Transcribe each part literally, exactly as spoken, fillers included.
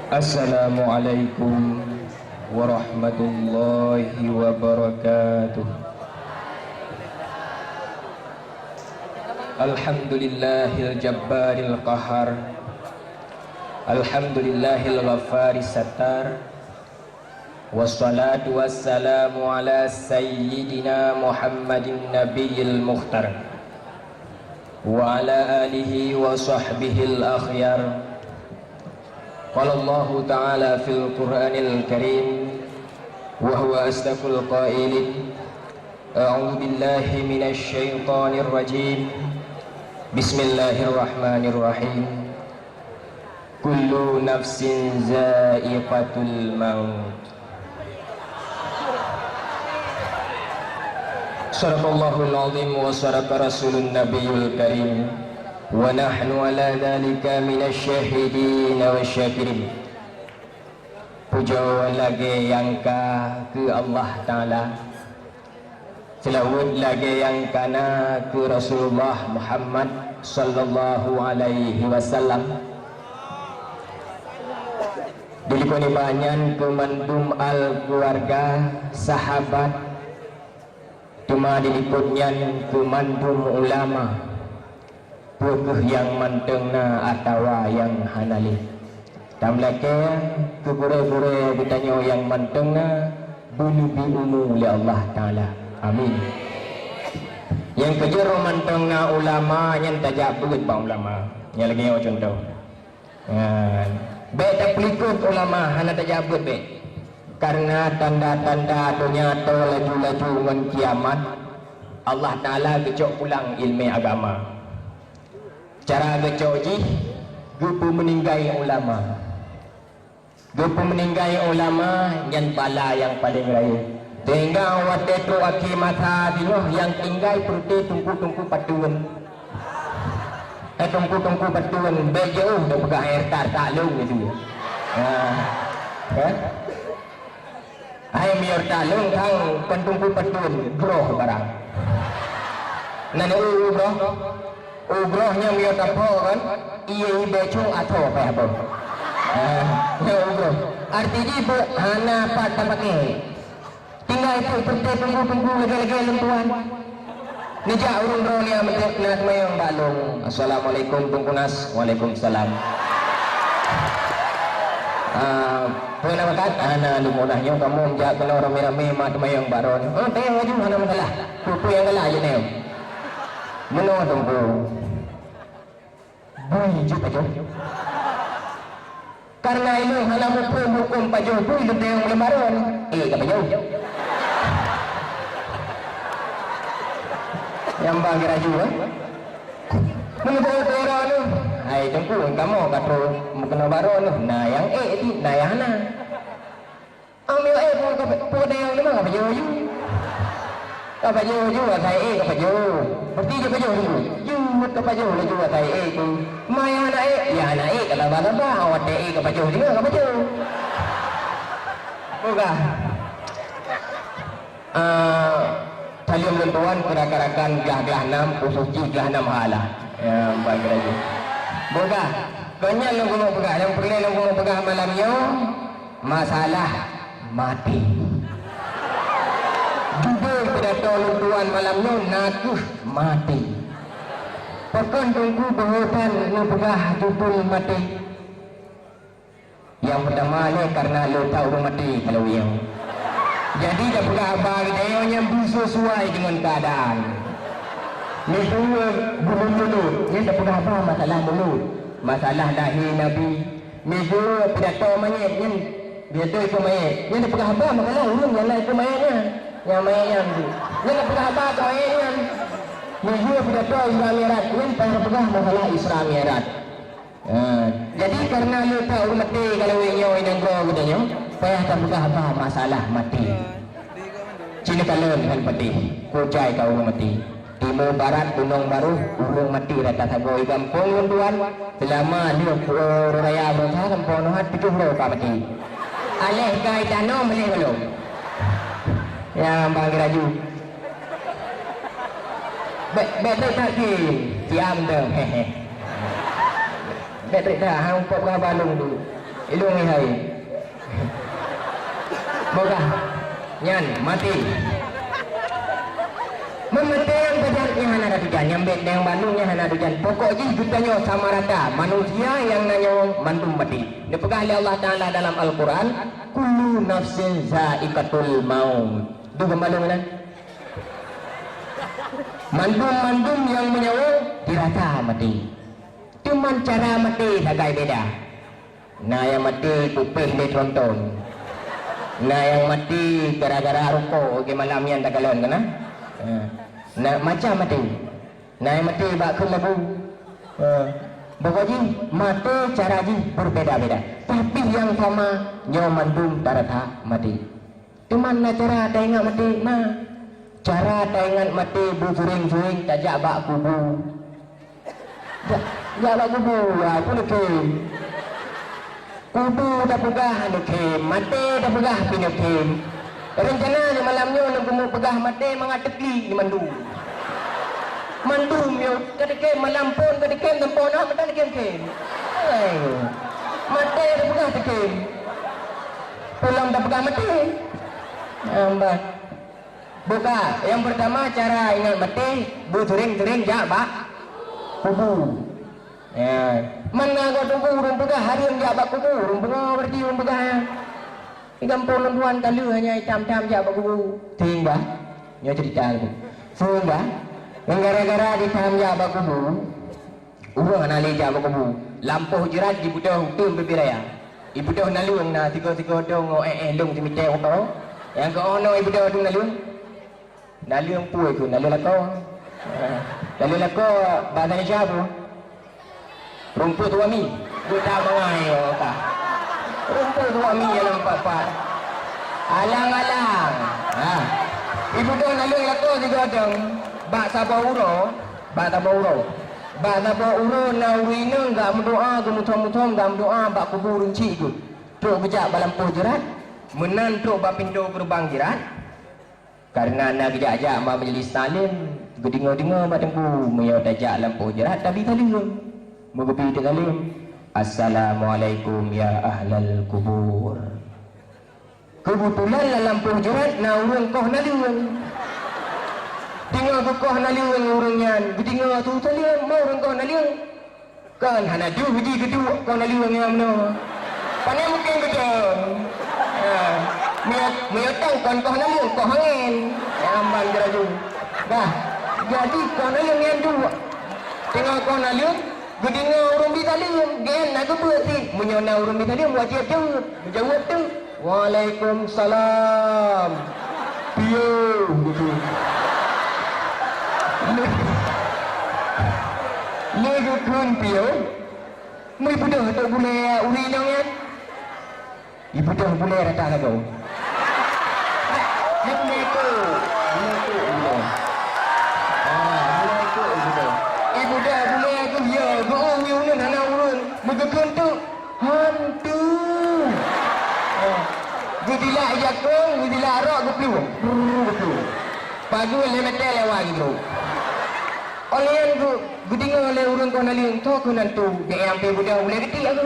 Assalamualaikum warahmatullahi wabarakatuh. Alhamdulillahil jabbaril qahar. Alhamdulillahil ghafaris sattar. Wassalatu wassalamu ala sayyidina Muhammadin nabiyil mukhtar, wa ala alihi wa sahbihil akhyar. Qala Allahu ta'ala fil Qur'anil Karim, wa huwa asdaqul qailin, a'udzu billahi minasy syaithanir rajim. Bismillahirrahmanirrahim. Kullu nafsin za'iqatul maut. Sadaqallahul azim wa sadaqa rasulun nabiyul karim. Wa nahnu ala dzalika minasy syahidin wasyakirin. Pujoe lagée nyang ka keu Allah Ta'ala. Seulaweuet lagée nyang ka na keu Rasulullah Muhammad sallallahu alaihi wasallam. Dilikot nibak nyan keu mandum al keuluwarga, sahabat, teuma dilikot nyan keu mandum ulama. Peu kheueh nyang mantong na atawa nyang hana lé. Tameulakée keu gurée-gurée geutanyoe nyang mantong na beuneubi umu lé Allah Ta'ala. Amin. Nyang keujeuet roh mantong na ulama nyan tajak beuet bak ulama. Nyang lagée nyoe cuntoh. Nyan. Bék tapeulikot ulama hana tajak beuet bék. Kareuna tanda-tanda donya toe laju-laju ngon kiamat, Allah Ta'ala geucok pulang iéleumé agama. Cara geucok jih, geupeumeuninggai ulama. Geupeumeuninggai ulama nyan bala nyang paleng rayeuk. Sehingga watée trok akhé masa jinoe nyang tinggai peureute teungku-teungku pateuen. Eh, teungku-teungku pateuen, bék jiôh tapeugah hai retak-retak lôn itu. Ha. Ha? Hai miyueb taleueng kang kon teungku pateuen groh barang. Na neu u groh? U groh nyang miyueb tapo kan? Ié ibe cung atho payah boh. Ah, nyang u groh. Arti jih beu hana pat tapaké. Tinggai teuk peureute teungku-teungku lagée-lagée lôn tuan. Neujak ureuëng droe lia meuteuk na teumayong bak lôn. "Assalamualaikum Teungku Nas." "Waalaikumsalam." "Ah, peue na bakat?" "Ah, na lôn meunan nyoe kamoe jak keunoe ramé-ramé mak teumayong bak droe nyoe." "Oh, teumayong laju hana masalah. Peue-peue nyang galak jeuet nyoe." "Meunoe Teungku." Bui jeuet pajoh. Karena ilôn hana muphom hukôm pajoh bui leunteng lam baron. Eh, ka pajoh. Nyang ba geuraju, eh? Meunyoe beu droe nyoe, hai teungku, kamoe ka trok meukeunong baron nyoe, na nyang ék di, na nyang hana. Aneuk, eh, peue ka, peue ka dayang ni mah ka pajoh ju. Ka pajoh ju, asai eh ka pajoh. Berarti je pajoh dulu. Ju ka pajoh laju asai eh tu. Ma ya aneuk eh, ya aneuk eh ka laba-laba, awak dek eh ka pajoh juga ka pajoh. Boga. Ah, saleuem lôn tuan keu rakan-rakan glah-glah nam, khusos jih glah nam hala. Ya, ban geuraju. Boga. Kon nyan lôn keuneuk peugah, nyang peureulée lôn keuneuk peugah malam nyoe. Masalah maté. Judul pidato lôn tuan malam nyoe nakeuh maté. Pakon teungku beuheutan neupeugah judul maté? Nyang peutama lé kareuna lôn that ureuëng maté kalau nyoe. Jadi tapeugah haba geutanyoe nyan beusesuai deungon keuadaan. Miseue buleuen-buleuen nyan tapeugah haba masalah buleuen, masalah lahé Nabi, Miseue pidato manyét nyan, pidato ikôt manyét. Nyan tapeugah haba makanan ureuëng nyang na ikôt manyét nyan. Nyang manyét nyan tu. Nyan tapeugah haba keu manyét nyan. Miseue pidato Isra Mi'raj. Nyan payah tapeugah masalah Isra Mi'raj. Ha, jadi kareuna lôn that ureuëng maté kalau nyoe inong droe geutanyoe, payah tapeugah haba masalah maté. Cina kalon han padeh, kujai ka ureuëng maté. Timu barat gunong barôh, ureuëng maté rata sagoe i gampông lôn tuan. Seulama lheueh raya beureusaha sampoe nyoe tujoh droe ka maté. Aléh ka i tanoh meuleh gohlom. Ya, bang geuraju. Bèk, bèk trép that keu siam dong. Bèk trép that, hang pop gaba lôn dulu. Ilong hai. Bogah. Nyan, maté. Meumaté nyang pajan nyang hana tatujan, nyang bèk nyang bandum nyang hana tujan. Pokok jih geutanyoe sama rata, manusia nyang na nyawöng mandum maté. Neupeugah lé Allah Taala dalam Al-Quran, "Kullu nafsin za'iqatul maut." Dua bandum na. Mandum-mandum nyang meunyawöng dirasa maté. Cuman cara maté sagai beda. Na nyang maté kupéh lé tronton. Na nyang maté gara-gara rukok lagèe malam nyan takalon kana. Ha. Na macam maté. Na nyang maté bak kheun lagu. Ha. Pokok jih maté cara jih berbeda-beda. Tapi nyang sama nyoe mandum tarasa maté. Teuma na cara taingat maté, na. Cara taingat maté beusureng-sureng tajak bak kubu. Jak, jak bak kubu, ya, peue neukhém. Kubu tapeugah neukhém, maté tapeugah pih neukhém. Rencana nyoe malam nyoe lôn keuneuk peugah maté mangat teuklik di mandum. Mandum nyoe ka teukhém, malam phôn ka teukhém, sampoe na meutan teukhém-khém. Hai. Maté tapeugah teukhém. Pulang tapeugah maté. Ambat. Buka, nyang peurtama cara ingat maté, beusureng-sureng jak bak kubu. Ya. Mana goe tubu ureueng peugah hareuem jak bak kubu, ureueng pungo berarti ureueng peugah nyan. Di gampông lôn tuan ka lheueh hanya itam-tam jak bak kubu. Sehingga, nyoe cerita laju. Sehingga, ngon gara-gara ditam jak bak kubu, ureueng hana lé jak bak kubu. Lampôh jeurat jibeudôh uteuen bubé raya. Ibeudôh naleueng na sigoe-sigoe dong ngon éh-éh lông seumitée woe. Nyang keunoe ibeudôh dong naleueng. Naleueng peue keuh, naleueng lakoe. Naleueng lakoe bahasa Indonesia peue? Rumput suami. Buta bangai ka. Rumput suami nyang nampak pat. Alang-alang. Ha. Ibeudôh naleueng lakoe sigoe dong. Bak saboh uroe, bak saboh uroe. Bak saboh uroe na ureueng inong gak meudoa, geumuthom-muthom gak meudoa bak kubu ureueng chik geuh. Trok geujak bak lampôh jeurat, meunan trok bak pintoe geureubang jeurat. Kareuna na geujak-jak bak majlis taklim, geudeungoe-deungoe bak teungku, meunyoe tajak lampôh jeurat tabi saleuem. Meugeubi teusaleuem, "Assalamualaikum ya ahlal kubur." Keubeutulan lam lampôh jeurat na ureueng koh naleueng. Teungoh geukoh naleueng ureueng nyan, geudeungoe su saleuem, "Ma ureueng koh naleueng?" Kon hana deuh jih geuduek koh naleueng nyang meunoe. Pane mungken geudong. Ha. Meunyoe, meunyoe tong kon koh naleueng, koh angén. Nyang ban geuraju. Dah. Jadi koh naleueng nyan duek. Teungoh koh naleueng, geudeungoe ureueng bi saleuem, gen na geubeuet cit. Meunyoe na ureueng bi saleuem, wajéb jaweueb. Meujaweueb teuk. "Waalaikumsalam." "Piôh," geukheun. Lé geukheun piôh, meubeudôh ateueh bulée ureueng inong nyan. Ibeudôh bulée rata lagoe. Hai, hai bulée kôk. Bulée kôk ibeudôh. Ah, bulée kôk ibeudôh. Ibeudôh bulée geuh ya, geuh ngieng ulôn hana ureueng. Meugeukheun teuk. Hantu! Eh, geudilak ija kong, geudilak rok, geuplueng. Brrr, geuplueng. Pageue lhèe meter lewat geudroe. Óh lheueh nyan geu-, geudeungoe lé ureueng koh naleueng, "Toh keuh hantu, geuék nyang pih beudôh ulée geutik aku."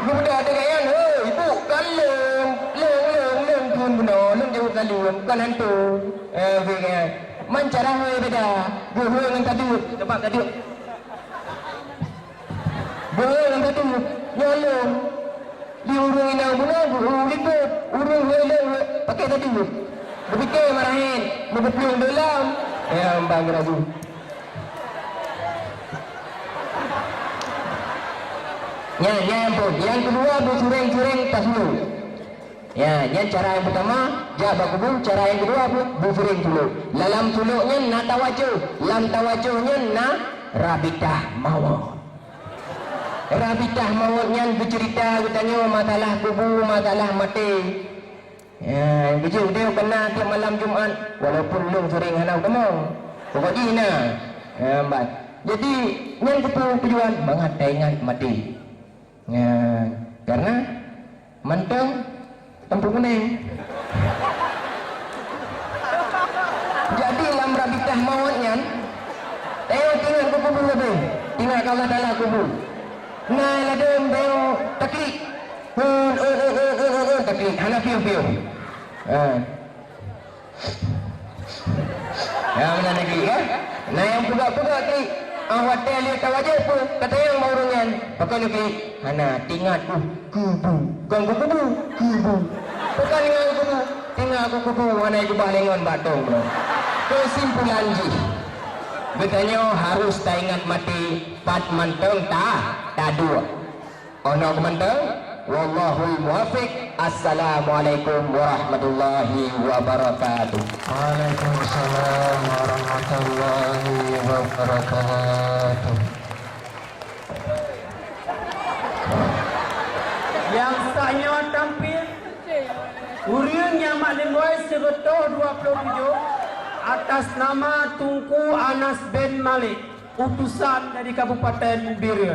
Geubeudôh teuh geuék nyan, "Hei, ibu, kon lôn, lôn, lôn, lôn phon bunoe, lôn jaweueb saleuem, kon hantu." Eh, geuék nyan. Man cara hôi beda, geuhôi ngon tadeueb, teuma tadeueb. Beureueng teuh, nyoe lôn. Di ureueng inong bunoe geu-, likot, ureueng hôi lôn, paké tadi. Geupike marahin, meugeuplueng deulam. Ya, bang ragu. Nyan, nyan pun. Nyang keudua, beusureng-sureng tasulok. Ya, nyan cara nyang peutama, jak bak kubu, cara nyang keudua bu-, beusureng sulok. Lam sulok nyan na tawajoh, lam tawajoh nyan na rabitah mawöt. Rabitah mawöt nyan geuceurita geutanyoe masalah kubu, masalah maté. Ya, beujeuet udeb keu na tiep malam Jumat, walaupun lôn sering hana utamong. Pokok jih na. Ya, ban. Jadi, nyan keupeue tujuan? Mangat taingat maté. Nyan, karena mantong teumpat kunéng. Jadi lam rabitah mawöt nyan, teuingat keu kubu leubeh, ingat keu Allah Taala kubu. Na ladôm bèe taklik. Hun, un, un, taklik. Hana piôh-piôh. Ha. Ya, meunan lagèe, ya. Na nyang peugah-peugah klik. Ah, watèe lheueh tawajôh peue, tatanyong bak ureueng nyan. Pakon klik? Hana, teuingat ku kubu. Kon ku kubu, kubu. Pakon ngon kubu? Teuingat ku kubu, hana jikeubah lé ngon batông. Keusimpulan jih, geutanyoe harôh taingat maté, pat mantong ta-, taduek. Ono keumantong, wallahul muwaffiq. Assalamualaikum warahmatullahi wabarakatuh. Waalaikumsalam warahmatullahi wabarakatuh. Nyang sahnyoe tampil, ureueng nyang mat limong sireutôh dua puluh tujoh, atas nama Teungku Anas bin Malik, utusan dari Kabupaten Bireuen.